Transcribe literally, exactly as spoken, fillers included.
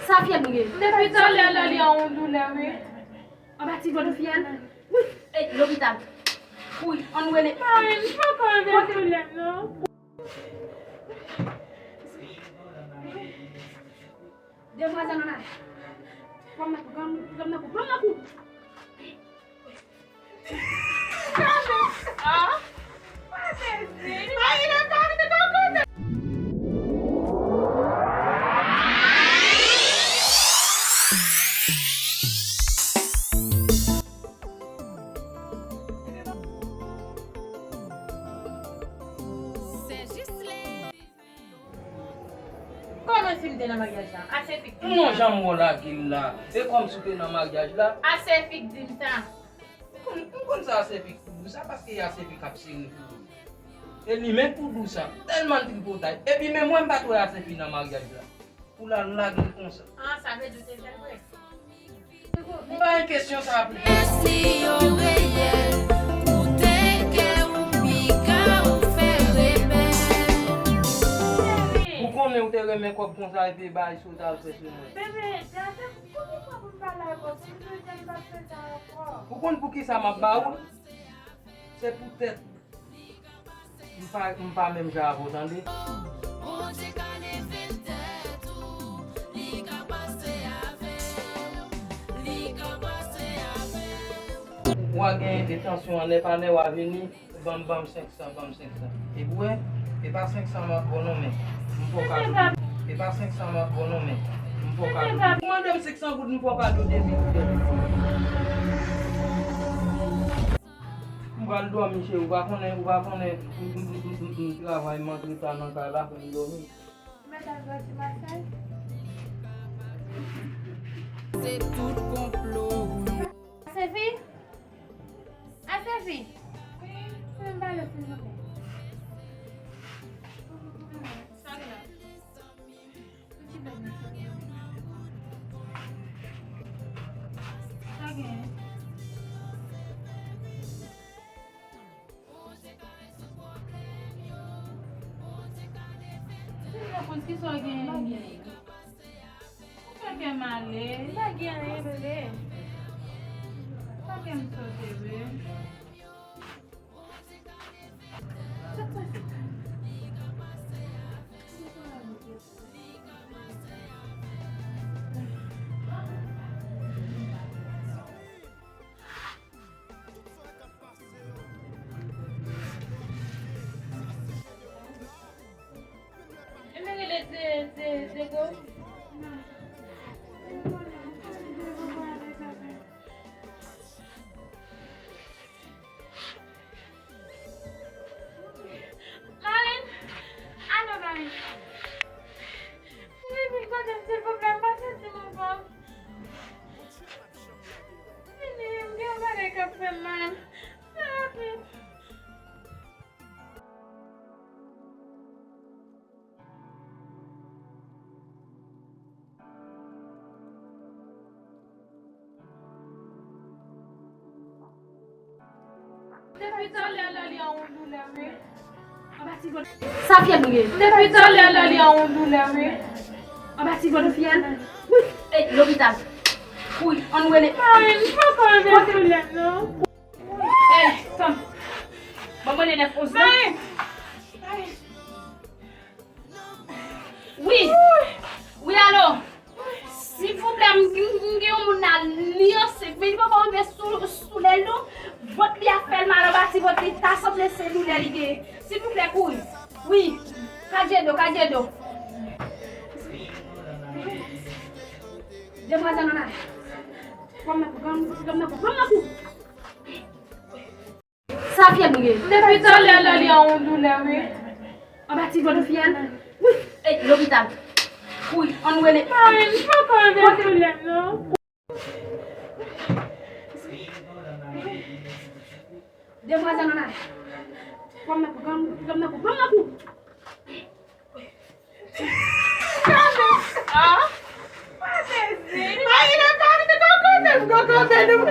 Sa fyèl ou ye? Depi talè la, li an yon doulè, wi. Anba ti vant ou fyèl? Wi. Ey, lopital. Kouri, ann rele. Mari, m poko anvi doulè, non. Demwazèl ann ale. Pran m nan kou, pran m nan kou, pran m nan kou. Kòman si m te nan maryaj la? Ase fi k di m sa. Non, jan m wè w lage l la. E kòmsi w te nan maryaj la. Ase fi k di m sa. M konn, m konn sa Asefi k pou dou sa, paske e Asefi k ap sere pou dou. E li menm pou dou sa, tèlman l tripotay. Epi menm mwen m pa t wè Asefi nan maryaj la. Pou l al lage l konsa. Ah, sa vle di w te fè l vre. M pa gen kesyon sa pou. Mèsi yo reyèl, koute kè ou piga ou fè rebèl. Ou konnen ou te renmen kòb konsa epi bay sot al fè sou mwen. Bebe, Konbyen fwa pou m pale avè w? Se m toujou di m p ap fè sa ankò. Ou konn poukisa m ap ba ou l? Se poutèt m pa, m pa menm jan avè w, tande. Bondye ka leve tèt ou, li ka pase avè w, li ka pase avè w. W a gen tansyon an, lè pa lè w a vini. Ban m, ban m senk san, ban m senk san. Epi w wè, e pa senk san m ap ba w non, men m fè w kado. E pa senk san m ap ba w non, men m fè w kado. Ou mande m senk san goud, m fè w kado de mil goud. M pral dòmi, cheri, ou pa konnen, ou pa konnen, m, m, m, m, m, m travay, m antre ta nan kay la, fè m dòmi. Ou mèt al pran ti masaj. Se tout konplo ou ye. Asefi? Asefi? Wi. Fè m pale, silvouplè. Sa gen la? Sa gen? Silvouplè, kisa w gen? Ou fè kè m ale. M pa gen anyen, bebe. Pa kè m sote vre. Sa k pase? Marin! Alo, Marin! Vini vin kote m, silvouplè, m pa santi m anfòm. Vini, m gen yon bagay k ap fè m mal. Fè rapid. Depi talè la, li an yon doulè, wi. Anba ti vant. Sa fyèl ou ye? Depi talè la, li an yon doulè, wi. Anba ti vant ou fyèl? Wi. Ey, lopital. Kouri, ann rele. Mari, m poko anvi doulè, non. Ey, fanm. Ban mwen le nèf onz non. Wi. Wi, alo. Silvouplè, m, m, m gen yon moun la, li ansent, men li poko rive sou, sou lèl nou. Vant li ap fè l mal anba ti vant li, ta sanble se doulè li gen. Silvouplè, kouri. Wi. Kadyedo, kadyedo. Demwazèl ann ale. Pran m nan kou, pran m nan kou, pran m nan kou. Sa fyèl ou ye? Depi talè la, li an yon doulè, wi. Anba ti vant ou fyèl? Wi. Ey, lopital. Kouri, ann rele. Mari, m poko anvi doulè, non. Demwazèl ann ale. Pran m nan kou, pran m nan kou, pran m nan kou. Ah! Mari, nou pa vin kokobe m, kokobe nou.